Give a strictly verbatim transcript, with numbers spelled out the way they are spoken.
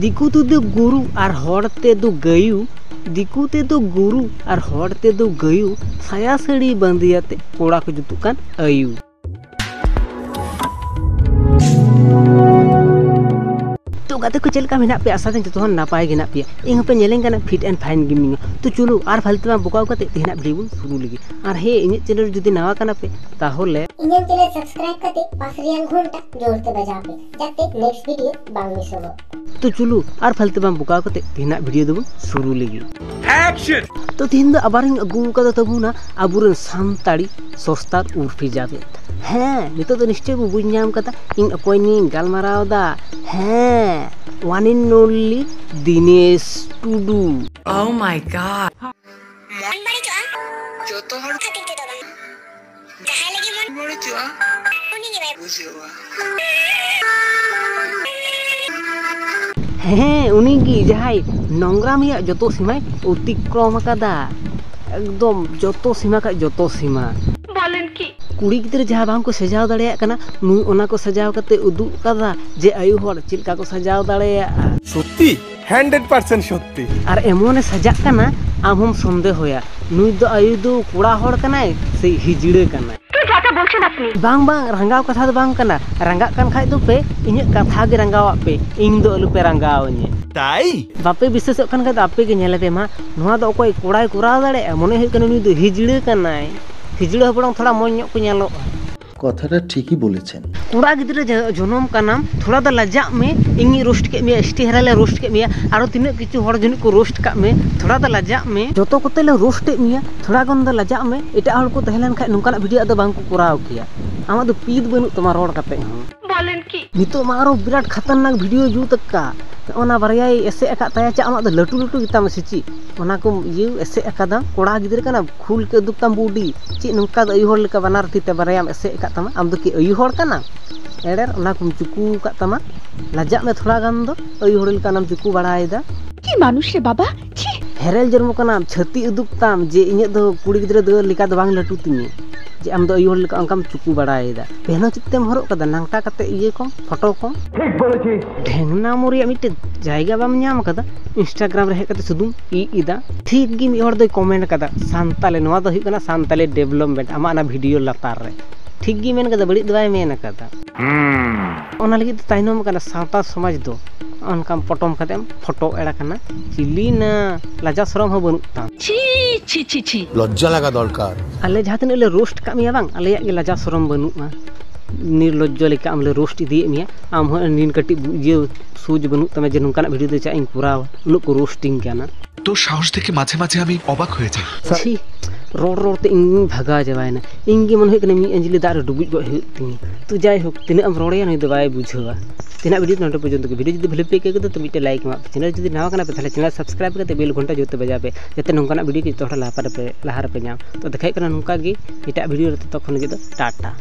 ᱫᱤᱠᱩ ᱛᱮᱫᱚ ᱜᱩᱨᱩ ᱟᱨ ᱦᱚᱲ ᱛᱮᱫᱚ ᱜᱟᱹᱭᱩ᱾ ᱫᱤᱠᱩ ᱛᱮᱫᱚ ᱜᱩᱨᱩ ᱟᱨ ᱦᱚᱲ ᱛᱮᱫᱚ ᱜᱟᱹᱭᱩ᱾ ᱥᱟᱭᱟ ᱥᱟᱹᱲᱤ ᱵᱟᱸᱫᱮᱭᱟᱛᱮ ᱠᱚᱲᱟ ᱠᱚ ᱡᱩᱛᱩᱜ ᱠᱟᱱ ᱟᱹᱭᱩ᱾ ᱛᱚ ᱜᱟᱛᱮ ᱠᱚ, ᱪᱮᱫ ᱞᱮᱠᱟ ᱢᱮᱱᱟᱜ ᱯᱮᱭᱟ? ᱟᱥᱟ ᱫᱟᱹᱧ ᱡᱚᱛᱚ ᱦᱚᱲ ᱱᱟᱯᱟᱭ ᱜᱮ ᱦᱮᱱᱟᱜ ᱯᱮᱭᱟ᱾ ᱤᱧ ᱦᱚᱸᱯᱮ ᱧᱮᱞᱮᱧ ᱠᱟᱱᱟ fit and fine ᱜᱮ ᱢᱤᱱᱟᱹᱧᱟ᱾ ᱛᱚ ᱪᱚᱞᱚ, ᱟᱨ ᱯᱷᱟᱞᱛᱩ ᱵᱟᱝ ᱵᱚᱠᱟᱣ ᱠᱟᱛᱮ ᱛᱮᱦᱮᱧᱟᱜ video ᱵᱚᱱ ᱥᱩᱨᱩ ᱞᱮᱜᱮ᱾ ᱟᱨ ᱦᱮᱸ, ᱤᱧᱟᱹᱜ channel ᱡᱩᱫᱤ ᱱᱟᱣᱟ ᱠᱟᱱᱟ ᱯᱮ, ᱛᱟᱦᱚᱞᱮ ᱤᱧᱟᱹᱜ channel subscribe ᱠᱟᱛᱮ ᱯᱟᱥ ᱨᱮᱭᱟᱜ ᱜᱷᱚᱱᱴᱟ ᱡᱳᱨ ᱛᱮ ᱵᱟᱡᱟᱣ ᱯᱮ, ᱡᱟᱛᱮ next video ᱵᱟᱝ ᱢᱤᱥᱚᱜᱚᱜ᱾ ᱛᱚ ᱪᱚᱞᱚ, ᱟᱨ ᱯᱷᱟᱞᱛᱩ ᱵᱟᱝ ᱵᱚᱠᱟᱣ ᱠᱟᱛᱮ ᱛᱮᱦᱮᱧᱟᱜ video ᱫᱚᱵᱚᱱ ᱥᱩᱨᱩ ᱞᱮᱜᱮ᱾ Action! ᱛᱚ ᱛᱮᱦᱮᱧ ᱫᱚ ᱟᱵᱟᱨᱤᱧ ᱟᱹᱜᱩ ᱟᱠᱟᱫᱟ ᱛᱟᱵᱚᱱᱟ ᱟᱵᱚᱨᱮᱱ ᱥᱟᱱᱛᱟᱲᱤ ᱥᱚᱥᱛᱟᱨ ᱩᱨᱯᱷᱤ ᱡᱟᱵᱮᱫ᱾ ᱦᱮᱸ, ᱱᱤᱛᱚᱜ ᱫᱚ ᱱᱤᱥᱪᱚᱭ ᱵᱚ ᱵᱩᱡᱽ ᱧᱟᱢ ᱠᱟᱫᱟ ᱤᱧ ᱚᱠᱚᱭ ᱱᱤᱭᱮᱧ ᱜᱟᱞᱢᱟᱨᱟᱣ ᱮᱫᱟ᱾ ᱦᱮᱸ, one and only Dinesh Tudu. Oh my God. ᱢᱚᱱ ᱵᱟᱹᱲᱤᱡᱚᱜᱼᱟ᱾ ᱡᱚᱛᱚ ᱦᱚᱲ ᱠᱷᱟᱹᱛᱤᱨ ᱛᱮᱫᱚ ᱵᱟᱝ᱾ ᱡᱟᱦᱟᱸᱭ ᱞᱟᱹᱜᱤᱫ ᱢᱚᱱ ᱵᱟᱹᱲᱤᱡᱚᱜᱼᱟ, ᱩᱱᱤ ᱜᱮ ᱵᱟᱭ ᱵᱩᱡᱷᱟᱹᱣᱟ᱾ ᱦᱮᱸ, ᱩᱱᱤ ᱜᱮ ᱡᱟᱦᱟᱸᱭ ᱱᱚᱝᱨᱟᱢᱤᱭᱟᱜ ᱡᱚᱛᱚ ᱥᱤᱢᱟᱭ ᱚᱛᱤᱠᱨᱚᱢ ᱟᱠᱟᱫᱟ᱾ ᱮᱠᱫᱚᱢ ᱡᱚᱛᱚ ᱥᱤᱢᱟ ᱠᱷᱟᱡ ᱡᱚᱛᱚ ᱥᱤᱢᱟ᱾ ᱵᱚᱞᱮᱱ ᱠᱤ? ᱠᱩᱲᱤ ᱜᱤᱫᱽᱨᱟᱹ ᱡᱟᱦᱟᱸ ᱵᱟᱝ ᱠᱚ ᱥᱟᱡᱟᱣ ᱫᱟᱲᱮᱭᱟᱜ ᱠᱟᱱᱟ, ᱱᱩᱭ ᱚᱱᱟ ᱠᱚ ᱥᱟᱡᱟᱣ ᱠᱟᱛᱮ ᱩᱫᱩᱜ ᱠᱟᱫᱟ ᱡᱮ ᱟᱭᱳ ᱦᱚᱲ ᱪᱮᱫ ᱞᱮᱠᱟ ᱠᱚ ᱥᱟᱡᱟᱣ ᱫᱟᱲᱮᱭᱟᱜᱼᱟ᱾ ᱥᱚᱛᱛᱤ, hundred percent ᱥᱚᱛᱛᱤ᱾ ᱟᱨ ᱮᱢᱚᱱᱮ ᱥᱟᱡᱟᱜ ᱠᱟᱱᱟ, ᱟᱢ ᱦᱚᱸᱢ ᱥᱚᱱᱫᱮᱦᱚᱭᱟ, ᱱᱩᱭ ᱫᱚ ᱟᱭᱳ ᱫᱚ ᱠᱚᱲᱟ ᱦᱚᱲ ᱠᱟᱱᱟᱭ ᱥᱮ ᱦᱤᱡᱲᱟᱹ ᱠᱟᱱᱟᱭ? ᱵᱟᱝ, ᱵᱟᱝ, ᱨᱟᱸᱜᱟᱣ ᱠᱟᱛᱷᱟ ᱫᱚ ᱵᱟᱝ ᱠᱟᱱᱟ᱾ ᱨᱟᱸᱜᱟᱜ ᱠᱟᱱ ᱠᱷᱟᱡ ᱫᱚᱯᱮ, ᱤᱧᱟᱹᱜ ᱠᱟᱛᱷᱟ ᱜᱮ ᱨᱟᱸᱜᱟᱣᱟᱜ ᱯᱮ, ᱤᱧ ᱫᱚ ᱟᱞᱚᱯᱮ ᱨᱟᱸᱜᱟᱣ ᱤᱧᱟᱹ᱾ ᱛᱟᱭ? ᱵᱟᱯᱮ ᱵᱤᱥᱥᱟᱹᱥᱚᱜ ᱠᱟᱱ ᱠᱷᱟᱡ ᱫᱚ ᱟᱯᱮ ᱜᱮ ᱧᱮᱞ ᱟᱯᱮ ᱢᱟ, ᱱᱚᱣᱟ ᱫᱚ ᱚᱠᱚᱭ ᱠᱚᱲᱟᱭ ᱠᱚᱨᱟᱣ ᱫᱟᱲᱮᱭᱟᱜᱼᱟ? ᱢᱚᱱᱮ ᱦᱩᱭᱩᱜ ᱠᱟᱱᱟ ᱱᱩᱭ ᱫᱚ ᱦᱤᱡᱲᱟᱹ ᱠᱟᱱᱟᱭ᱾ ᱦᱤᱡᱲᱟᱹ ᱦᱚᱸ ᱵᱚᱨᱚᱝ ᱛᱷᱚᱲᱟ ᱢᱚᱡᱽ ᱧᱚᱜ ᱠᱚ ᱧᱮᱞᱚᱜᱼᱟ᱾ কথাটা ঠিকই বলেছেন। ᱠᱚᱲᱟ ᱜᱤᱫᱽᱨᱟᱹ ᱡᱚ-, ᱡᱚᱱᱚᱢ ᱠᱟᱱᱟᱢ, ᱛᱷᱚᱲᱟ ᱫᱚ ᱞᱟᱡᱟᱜ ᱢᱮ᱾ ᱤᱧᱤᱧ roast ᱠᱮᱫ ᱢᱮᱭᱟ, ST ᱦᱮᱨᱟ ᱞᱮ roast ᱠᱮᱫ ᱢᱮᱭᱟ, ᱟᱨᱚ ᱛᱤᱱᱟᱹᱜ ᱠᱤᱪᱷᱩ ᱦᱚᱲ ᱡᱟᱹᱱᱤᱡ ᱠᱚ roast ᱠᱟᱜ ᱢᱮ, ᱛᱷᱚᱲᱟ ᱫᱚ ᱞᱟᱡᱟᱜ ᱢᱮ᱾ ᱡᱚᱛᱚ ᱠᱚᱛᱮ ᱞᱮ roast ᱮᱫ ᱢᱮᱭᱟ, ᱛᱷᱚᱲᱟ ᱜᱟᱱ ᱫᱚ ᱞᱟᱡᱟᱜ ᱢᱮ᱾ ᱮᱴᱟᱜ ᱦᱚᱲ ᱠᱚ ᱛᱟᱦᱮᱸ ᱞᱮᱱ ᱠᱷᱟᱡ ᱱᱚᱝᱠᱟᱱᱟᱜ video ᱟᱫᱚ ᱵᱟᱝ ᱠᱚ ᱠᱚᱨᱟᱣ ᱠᱮᱭᱟ᱾ ᱟᱢᱟᱜ ᱫᱚ ᱯᱤᱫ ᱵᱟᱹᱱᱩᱜ ᱛᱟᱢᱟ ᱨᱚᱲ ᱠᱟᱛᱮ ᱦᱚᱸ᱾ ᱱᱤᱛᱚᱜ ᱢᱟ ᱟᱨᱚ ᱵᱤᱨᱟᱴ ᱠᱷᱟᱛᱟᱨᱱᱟᱠ video ᱡᱩᱛ ᱟᱠᱟᱫ᱾ ᱚᱱᱟ ᱵᱟᱨᱭᱟᱭ ᱮᱥᱮᱫ ᱟᱠᱟᱫ ᱛᱟᱭᱟ, ᱪᱮᱫ ᱟᱢᱟᱜ ᱫᱚ ᱞᱟᱹᱴᱩ ᱞᱟᱹᱴᱩ ᱜᱮᱛᱟᱢᱟ ᱥᱮ ᱪᱮᱫ? ᱚᱱᱟ ᱠᱚᱢ ᱤᱭᱟᱹ ᱮᱥᱮᱫ ᱟᱠᱟᱫᱟ, ᱠᱚᱲᱟ ᱜᱤᱫᱽᱨᱟᱹ ᱠᱟᱱᱟᱢ, ᱠᱷᱩᱞ ᱠᱮ ᱩᱫᱩᱜ ᱛᱟᱢ body᱾ ᱪᱮᱫ ᱱᱚᱝᱠᱟ ᱫᱚ ᱟᱭᱩ ᱦᱚᱲ ᱞᱮᱠᱟ ᱵᱟᱱᱟᱨ ᱛᱤ ᱛᱮ ᱵᱟᱨᱭᱟᱢ ᱮᱥᱮᱫ ᱟᱠᱟᱫ ᱛᱟᱢᱟ? ᱟᱢ ᱫᱚ ᱠᱤ ᱟᱭᱩ ᱦᱚᱲ ᱠᱟᱱᱟᱢ? ᱮᱲᱮᱨ, ᱚᱱᱟ ᱠᱚᱢ ᱪᱩᱠᱩ ᱟᱠᱟᱫ ᱛᱟᱢᱟ᱾ ᱞᱟᱡᱟᱜ ᱢᱮ ᱛᱷᱚᱲᱟ ᱜᱟᱱ ᱫᱚ, ᱟᱭᱩ ᱦᱚᱲ ᱞᱮᱠᱟ ᱚᱱᱟᱢ ᱪᱩᱠᱩ ᱵᱟᱲᱟᱭᱮᱫᱟ᱾ ᱪᱮᱫ ᱢᱟᱱᱩᱥ ᱨᱮ ᱵᱟᱵᱟ, ᱪᱷᱤ! ᱦᱮᱨᱮᱞ ᱡᱚᱱᱢᱚ ᱠᱟᱱᱟᱢ, ᱪᱷᱟᱹᱛᱤ ᱩᱫᱩᱜ ᱛᱟᱢ ᱡᱮ ᱤᱧᱟᱹᱜ ᱫᱚ ᱠᱩᱲᱤ ᱜᱤᱫᱽᱨᱟᱹ ᱫᱚ ᱞᱮᱠᱟ ᱫᱚ ᱵᱟᱝ ᱞᱟᱹᱴᱩ ᱛᱤᱧᱟᱹ᱾ ᱡᱮ ᱟᱢ ᱫᱚ ᱟᱭᱳ ᱦᱚᱲ ᱞᱮᱠᱟ ᱚᱱᱠᱟᱢ ᱪᱩᱠᱩ ᱵᱟᱲᱟᱭᱮᱫᱟ᱾ ᱯᱮᱱ ᱦᱚᱸ ᱪᱮᱫ ᱛᱮᱢ ᱦᱚᱨᱚᱜ ᱠᱟᱫᱟ, ᱱᱟᱝᱴᱟ ᱠᱟᱛᱮ ᱤᱭᱟᱹ ᱠᱚᱢ, ᱯᱷᱳᱴᱳ ᱠᱚᱢ᱾ ᱰᱷᱮᱝᱱᱟ ᱢᱚᱨ ᱨᱮᱭᱟᱜ ᱢᱤᱫᱴᱮᱡ ᱡᱟᱭᱜᱟ ᱵᱟᱢ ᱧᱟᱢ ᱠᱟᱫᱟ, ᱤᱱᱥᱴᱟᱜᱨᱟᱢ ᱨᱮ ᱦᱮᱡ ᱠᱟᱛᱮ ᱥᱩᱫᱩᱢ ᱤᱡ ᱮᱫᱟ᱾ ᱴᱷᱤᱠ ᱜᱮ ᱢᱤᱫ ᱦᱚᱲ ᱫᱚᱭ ᱠᱚᱢᱮᱱᱴ ᱠᱟᱫᱟ, ᱥᱟᱱᱛᱟᱞᱤ, ᱱᱚᱣᱟ ᱫᱚ ᱦᱩᱭᱩᱜ ᱠᱟᱱᱟ ᱥᱟᱱᱛᱟᱞᱤ ᱰᱮᱵᱷᱞᱚᱯᱢᱮᱱᱴ, ᱟᱢᱟᱜ ᱚᱱᱟ ᱵᱷᱤᱰᱤᱭᱳ ᱞᱟᱛᱟᱨ ᱨᱮ᱾ ᱴᱷᱤᱠ ᱜᱮ ᱢᱮᱱ ᱠᱟᱫᱟ, ᱵᱟᱹᱲᱤᱡ ᱫᱚ ᱵᱟᱭ ᱢᱮᱱ ᱠᱟᱫᱟ᱾ ᱚᱱᱟ ᱞᱟᱹᱜᱤᱫ ᱛᱮ ᱛᱟᱭᱱᱚᱢ ᱠᱟᱱᱟ ᱥᱟᱶᱛᱟ ᱥᱚᱢᱟᱡᱽ ᱫᱚ᱾ ᱚᱱᱠᱟᱢ ᱯᱚᱴᱚᱢ ᱠᱟᱛᱮᱢ ᱯᱷᱳᱴᱳ ᱮᱲ ᱠᱟᱱᱟ, ᱪᱤᱞᱤ ᱱᱟ ᱞᱟᱡᱟ ᱥᱚᱨᱚᱢ ᱦᱚᱸ ᱵᱟᱹᱱᱩᱜ ᱛᱟᱢ᱾ ᱪᱷᱤ, ᱪᱷᱤ, ᱪᱷᱤ, ᱪᱷᱤ᱾ ᱞᱚᱡᱽᱡᱟ ᱞᱟᱜᱟ ᱫᱚᱨᱠᱟᱨ᱾ ᱟᱞᱮ ᱡᱟᱦᱟᱸ ᱛᱤᱱᱟᱹᱜ ᱞᱮ ᱨᱳᱥᱴ ᱠᱟᱜ ᱢᱮᱭᱟ ᱵᱟᱝ, ᱟᱞᱮᱭᱟᱜ ᱜᱮ ᱞᱟᱡᱟ ᱥᱚᱨᱚᱢ ᱵᱟᱹᱱᱩᱜᱼᱟ᱾ ᱱᱤᱨᱞᱚᱡᱽᱡᱚ ᱞᱮᱠᱟ ᱟᱢ ᱞᱮ ᱨᱳᱥᱴ ᱤᱫᱤᱭᱮᱫ ᱢᱮᱭᱟ, ᱟᱢ ᱦᱚᱸ ᱱᱤᱱ ᱠᱟᱹᱴᱤᱡ ᱤᱭᱟᱹ ᱥᱩᱡᱽ ᱵᱟᱹᱱᱩᱜ ᱛᱟᱢᱟ ᱡᱮ ᱱᱚᱝᱠᱟᱱᱟᱜ ᱵᱷᱤᱰᱤᱭᱳ ᱫᱚ ᱪᱟᱜ ᱤᱧ ᱠᱚᱨᱟᱣᱟ, ᱩᱱᱟᱹᱜ ᱠᱚ ᱨᱳᱥᱴᱤᱧ ᱠᱟᱱᱟ᱾ তোর সাহস দেখে মাঝে মাঝে আমি অবাক হয়ে যাই। ছি, ᱨᱚᱲ ᱨᱚᱲ ᱛᱮ ᱤᱧ ᱵᱷᱟᱜᱟᱣ ᱪᱟᱵᱟᱭᱮᱱᱟ᱾ ᱤᱧ ᱜᱮ ᱢᱚᱱᱮ ᱦᱩᱭᱩᱜ ᱠᱟᱱᱟ ᱢᱤᱫ ᱟᱸᱡᱞᱤ ᱫᱟᱜ ᱨᱮ ᱰᱩᱵᱩᱡ ᱜᱚᱡ ᱦᱩᱭᱩᱜ ᱛᱤᱧᱟ᱾ ᱛᱚ ᱡᱟᱭᱦᱳᱠ, ᱛᱤᱱᱟᱹᱜ ᱮᱢ ᱨᱚᱲᱮᱭᱟ ᱱᱩᱭ ᱫᱚ ᱵᱟᱭ ᱵᱩᱡᱷᱟᱹᱣᱟ᱾ ᱛᱮᱦᱮᱧᱟᱜ ᱵᱷᱤᱰᱤᱭᱳ ᱫᱚ ᱱᱚᱰᱮ ᱯᱚᱨᱡᱚᱱᱛᱚ ᱜᱮ᱾ ᱵᱷᱤᱰᱤᱭᱳ ᱡᱩᱫᱤ ᱵᱷᱟᱞᱮ ᱯᱮ ᱟᱹᱭᱠᱟᱹᱣ ᱠᱮᱫᱟ ᱛᱚ ᱢᱤᱫᱴᱮᱱ ᱞᱟᱭᱤᱠ ᱮᱢᱟᱜ ᱯᱮ᱾ ᱪᱮᱱᱮᱞ ᱡᱩᱫᱤ ᱱᱟᱣᱟ ᱠᱟᱱᱟ ᱯᱮ ᱛᱟᱦᱚᱞᱮ ᱪᱮᱱᱮᱞ ᱥᱟᱵᱥᱠᱨᱟᱭᱤᱵ ᱠᱟᱛᱮ ᱵᱮᱞ ᱜᱷᱚᱱᱴᱟ ᱡᱚᱛᱚ ᱵᱟᱡᱟᱣ ᱯᱮ, ᱡᱟᱛᱮ ᱱᱚᱝᱠᱟᱱᱟᱜ ᱵᱷᱤᱰᱤᱭᱳ ᱡᱚᱛᱚ ᱦᱚᱲ ᱞᱟᱦᱟ ᱨᱮᱯᱮ, ᱞᱟᱦᱟ ᱨᱮᱯᱮ ᱧᱟᱢ᱾ ᱛᱚ ᱫᱮᱠᱷᱟᱜ ᱠᱟᱱᱟ ᱱᱚᱝᱠᱟ ᱜᱮ ᱮᱴᱟᱜ ᱵᱷᱤᱰᱤᱭᱳ ᱨᱮ, ᱛᱚᱛᱚᱠᱷᱚᱱ ᱞᱟᱹᱜᱤᱫ ᱫᱚ ᱴᱟᱴᱟ᱾